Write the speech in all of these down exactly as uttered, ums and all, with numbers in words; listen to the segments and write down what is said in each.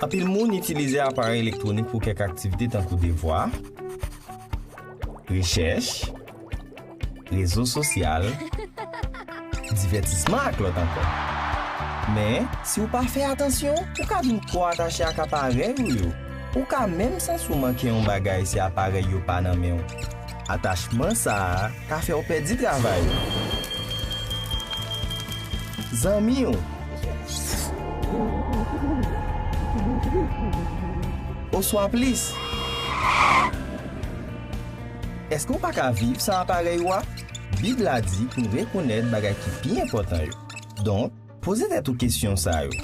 Anpil moun itilize aparèy elektwonik pou kèk aktivite tankou devwa, rechèch, rezo sosyal, divètisman ak lòt ankò. Men, si w pa fè atansyon, ou ka vin twò atache ak aparèy ou yo. Ou ka menm santi w manke yon bagay si aparèy yo pa nan men w. Atachman sa a ka fè w pèdi travay ou, zanmi w, oswa plis. Èske w pa ka viv san aparèy ou a? Bib la di pou n rekonèt bagay ki pi enpòtan yo. Donk, poze tèt ou kesyon sa yo.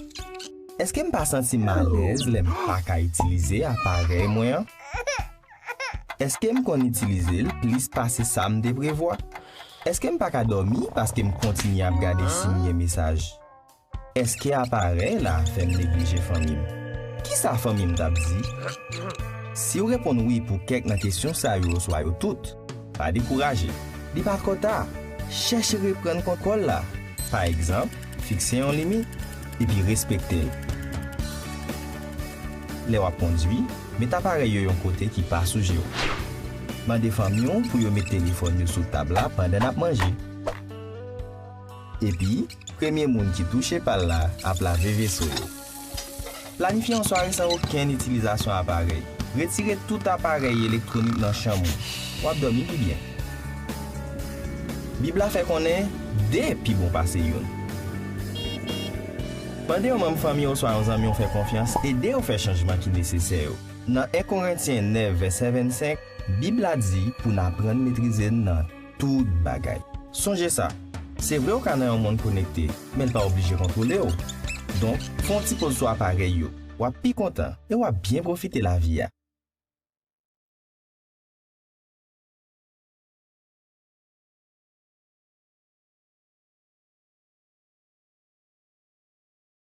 Èske m pa santi m alèz lè m pa ka itilize aparèy mwen an? Èske m konn itilize l plis pase sa m te prevwa? Èske m pa ka dòmi paske m kontinye ap gade si m gen mesaj? Èske aparèy la fè m neglije fanmi m? Kisa fanmi m t ap di? Si w reponn wi pou kèk nan kesyon sa yo oswa yo tout, pa dekouraje. Li pa twò ta. Chèche reprann kontwòl la. Pa egzanp, fikse yon limit, epi respekte l. Lè w ap kondui, met aparèy yo yon kote ki pa sou je w. Mande fanmi w pou yo met telefòn yo sou tab la pandan n ap manje. Epi, premye moun ki touche pal la ap lave veso yo. Planifye yon sware san okenn itilizasyon aparèy. Retire tout aparèy elektwonik nan chanm ou. W ap dòmi pi byen. Bib la fè konnen de pi bon pase youn. Mande yon manm fanmi w oswa yon zanmi w fè konfyans ede w fè chanjman ki nesesè yo. Nan en Korentyen nèf, vèsè vennsenk, Bib la di pou n aprann metrize n nan tout bagay. Sonje sa, se vre w ka nan yon monn konekte, men l pa oblije kontwole w. Donk, fè yon ti poz sou aparèy yo. W ap pi kontan e w ap byen pwofite lavi a.